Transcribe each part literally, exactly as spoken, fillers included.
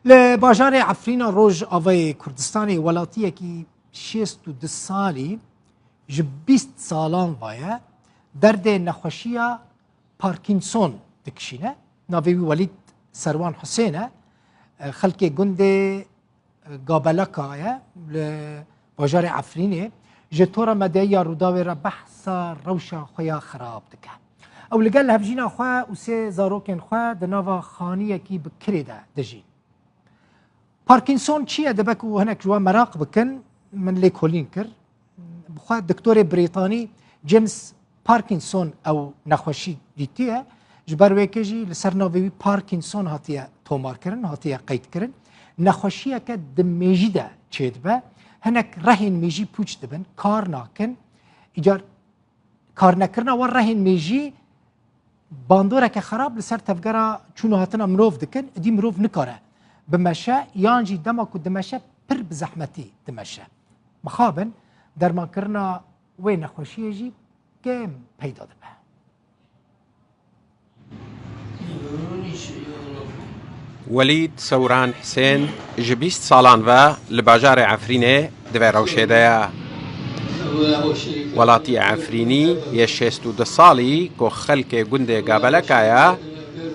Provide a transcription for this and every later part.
Li bajarê Efrîna Rojavayê Kurdistanê welatiyekî şêst û du salî ji bîst salan ve ye derdê nexweşiya Parkinson dikişîne. Navê wî Welîd Serwan Husên e. Xelkê gundê Gabeleka ye li bajarê Efrînê. Ji tora medyayî ya Rûdawê re behsa rewşa xwe ya xirab dike. Ew li gel hevjîna xwe û sê zarokên xwe di nava xaniyekî bi kirê de dijîn. Parkinson çi ye? Dibe ku hinek ji we meraq bikin, min lêkolîn kir. Bi xwe doktorê Brîtanî James Parkinson ew nexweşî dîtiye. Ji ber wê yekê jî li ser navê wî Parkinson hatiye tomarkirin, hatiye qeydkirin. Nexweşiyeke di mêjî de çêdibe. Hinek rehên mêjî pûç dibin, kar nakin. Îcar karnekirina wan rehên mêjî bandoreke xerab li ser tevgera çûn û hatina mirov dikin, îdî mirov nikare bimeşe, yan jî dema ku dimeşe pir bi zehmetî dimeşe. Mixabin dermankirina wê nexweşiyê jî kêm peyda dibe. Welîd Sewran Hisên ji bîst salan ve li bajarê Efrînê di vê rewşê de ye. Welatiyê Efrînî yê şêst û du salî ku xelkê gundê Gabeleka ye,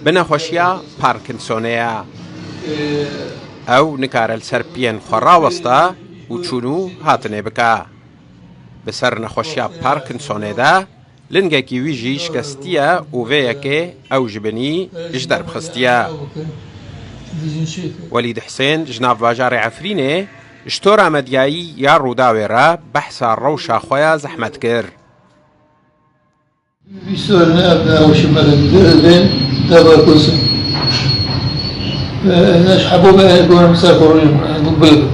bi nexweşiya Parkinsonê ye. Ew nikare li ser piyên xwe raweste û çûn û hatinê bike. Bi ser nexweşiya Parkinsonê de lingekî wî jî şikestiye û vê yekê ew ji binî ji derb xistiye. Welîd Hisên ji nav bajarê Efrînê ji tora medyayî ya Rûdawê re behsa rewşa xwe ya zehmet kir. Vî sor ne ev ne ew şi me re dibên deva kosin. Neş hebo me gorim ser xorûyum, bilibim.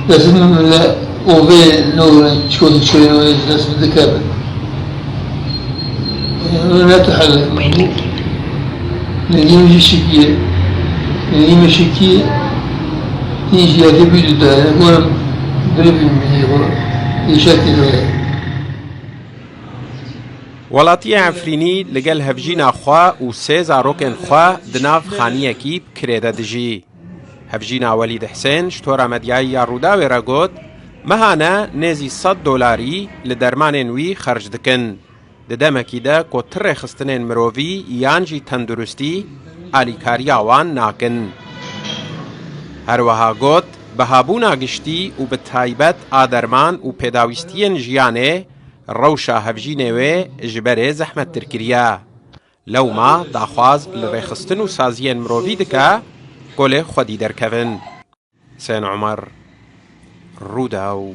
Dest min le ovê no çikotin çikoyên ovê dest min dikevin. Ne tu hele. Nengî min jî şikiye. Nengî min şikiye. Hîn jî yekê bî du dane. Gorim bilibim jî gorim. Îşekî doye. Welatiyê Efrînî li gel hevjîna xwe û sê zarokên xwe di nav xaniyekî bi kirê de dijî. Hevjîna Welîd Hisên ji tora medyayî ya Rûdawê re got, Mehane nêzî sed dolarî li dermanên wî xerc dikin. Di demekî de ku ti rêxistinên mirovî yan jî tenduristî alîkariya wan nakin. Her wiha got, Bihabûna giştî û bi taybet a derman û pêdawîstiyên jiyanê, rewşa hevjînê wê ji berê zehmettir kiriye. Lewma daxwaz li rêxistin û saziyên mirovî dike ku li xwedî derkevin. Husên Omer, Rûdaw.